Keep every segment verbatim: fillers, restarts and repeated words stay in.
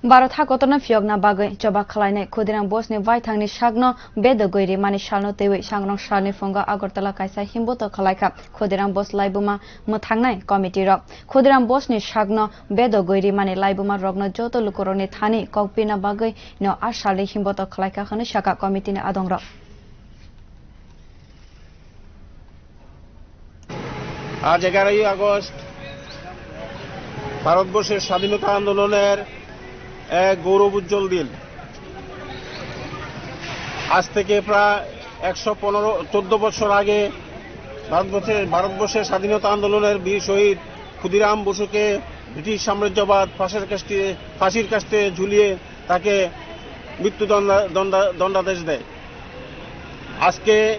Bharat hakotorno phiyokna bagwi choba khwlainai Khudiram Bosni baithangni sakno bedogwi rimani salno twiwi sangrong salni phungo Agartala kaisa himboto khwlaikha. Khudiram Bos laibuma mwthangnai committee rok Khudiram Bosni sakno bedogwi rimani laibuma rokno joto lukurokni thani kok pina bagwi no a salni himboto khwlaikha hwnwi sakha committee ni adongrok. আজ এগারোই আগস্ট ভারতবর্ষের স্বাধীনতা আন্দোলনের এক গৌরবোজ্জ্বল দিন। আজ থেকে প্রায় একশো পনেরো, চোদ্দ বছর আগে ভারতবর্ষের, ভারতবর্ষের স্বাধীনতা আন্দোলনের বীর শহীদ ক্ষুদিরাম বসুকে ব্রিটিশ সাম্রাজ্যবাদ ফাঁসের কাষ্ঠে, ফাঁসির কাষ্ঠে ঝুলিয়ে তাকে মৃত্যুদণ্ড, দণ্ডা-, দণ্ডাদেশ দেয়। আজকে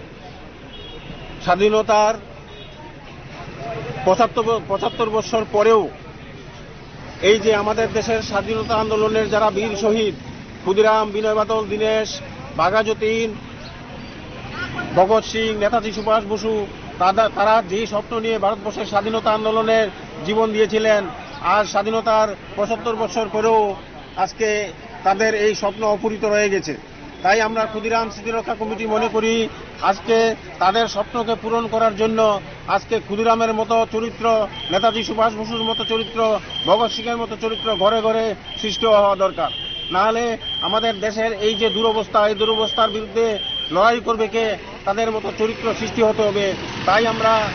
স্বাধীনতার পঁচাত্তর ব-, পঁচাত্তর বছর পরেও এই যে আমাদের দেশের স্বাধীনতা আন্দোলনের যারা বীর শহীদ ক্ষুদিরাম, বিনয় বাদল, দীনেশ, বাঘা যতীন, ভগৎ সিং, নেতাজি সুভাষ বসু, তাদা-, তারা যে স্বপ্ন নিয়ে ভারতবর্ষের স্বাধীনতা আন্দোলনের জীবন দিয়েছিলেন, আজ স্বাধীনতার পঁচাত্তর বছর পরেও আজকে তাদের এই স্বপ্ন অপূরিত রয়ে গেছে। তাই আমরা ক্ষুদিরাম স্মৃতিরক্ষা কমিটি মনে করি আজকে তাদের স্বপ্নকে পূরণ করার জন্য আজকে ক্ষুদিরামের মতো চরিত্র, নেতাজি সুভাষ বসুর মতো চরিত্র, ভগৎ সিংয়ের মতো চরিত্র ঘরে ঘরে সৃষ্টি হওয়া দরকার। নাহলে আমাদের দেশের এই যে দুরবস্থা, এই দুরবস্থার বিরুদ্ধে লড়াই করবে কে? তাদের মতো চরিত্র সৃষ্টি হতে হবে। তাই আমরা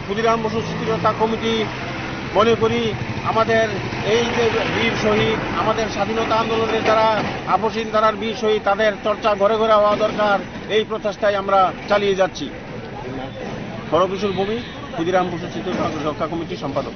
ক্ষুদিরাম বসু স্মৃতিরক্ষা কমিটি মনে করি আমাদের এই যে বীর শহীদ, আমাদের স্বাধীনতা আন্দোলনের যারা আপসহীন ধারার বীর শহীদ, তাদের চর্চা ঘরে ঘরে হওয়া দরকার। এই প্রচেষ্টায় আমরা চালিয়ে যাচ্ছি। খড়গেশ্বর ভৌমিক, ক্ষুদিরাম বসু স্মৃতিরক্ষা কমিটির সম্পাদক।